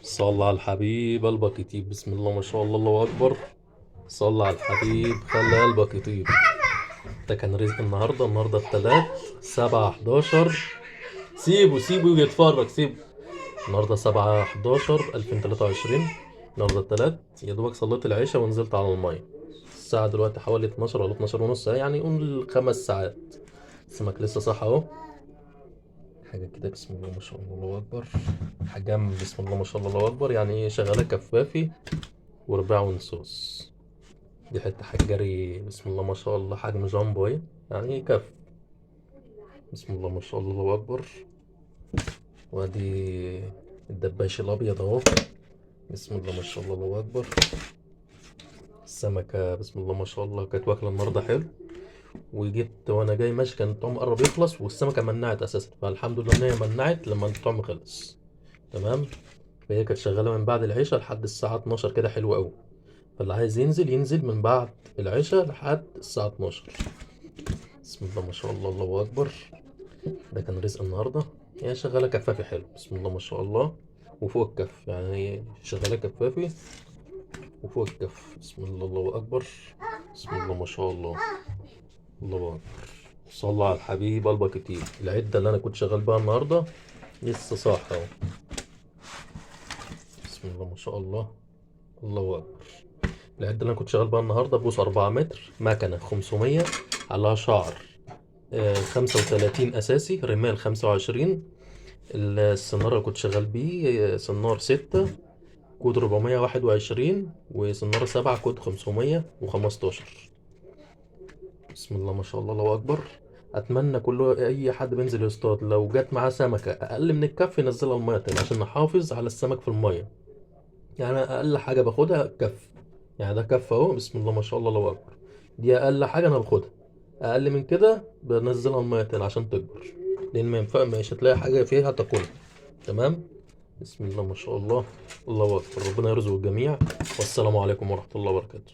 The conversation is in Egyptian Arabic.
صلى على الحبيب قلبك يطيب. بسم الله ما شاء الله، الله اكبر. صلى على الحبيب خلى قلبك يطيب. ده كان رزق النهارده، النهارده التلات 7/11. سيبه سيبه يجي يتفرج، سيبه. النهارده 7/11/2023، النهارده التلات. يا دوبك صليت العشاء ونزلت على المية. الساعة دلوقتي حوالي 12 ولا 12:30، يعني قول 5 ساعات. السمك لسه صح اهو، حاجة كده بسم الله ما شاء الله الله أكبر. حجم بسم الله ما شاء الله الله أكبر، يعني إيه شغالة كفافي ورباع ونصوص. دي حتة حجري بسم الله ما شاء الله، حجم جامبو اهي، يعني إيه كف بسم الله ما شاء الله الله أكبر. وادي الدباش الأبيض أهو بسم الله ما شاء الله الله أكبر. السمكة بسم الله ما شاء الله كانت واكلة النهاردة حلو، وجيت وانا جاي ماشي كان الطعم قرب يخلص والسمكة منعت اساسا، فالحمد لله ان هي منعت لما الطعم خلص. تمام، فهي كانت شغالة من بعد العشاء لحد الساعة 12 كده، حلو قوي. فاللي عايز ينزل ينزل من بعد العشاء لحد الساعة 12. بسم الله ما شاء الله الله اكبر. ده كان رزق النهارده. هي شغالة كفافي حلو بسم الله ما شاء الله، وفوق الكف، يعني شغالة كفافي وفوق الكف. بسم الله الله اكبر، بسم الله ما شاء الله الله اكبر. صلى على الحبيب قلبك يطيب. العدة اللي انا كنت شغال بيها النهارده لسه صاحي اهو بسم الله ما شاء الله الله اكبر. العدة اللي انا كنت شغال بيها النهارده بوص 4 متر، مكنه 500 عليها شعر 35 اساسي، رمال 25. السناره اللي كنت شغال بيه سنار 6 كود 421، وسناره 7 كود 515. بسم الله ما شاء الله الله اكبر. اتمنى كل اي حد بينزل يصطاد لو جت معاه سمكة اقل من الكف ينزلها المية تاني، عشان نحافظ على السمك في المية. يعني اقل حاجة باخدها كف، يعني ده كف اهو بسم الله ما شاء الله الله اكبر. دي اقل حاجة انا باخدها، اقل من كده بنزلها المية تاني عشان تكبر، لان ما ينفع مش هتلاقي حاجة فيها تاكلها. تمام، بسم الله ما شاء الله الله اكبر. ربنا يرزق الجميع، والسلام عليكم ورحمة الله وبركاته.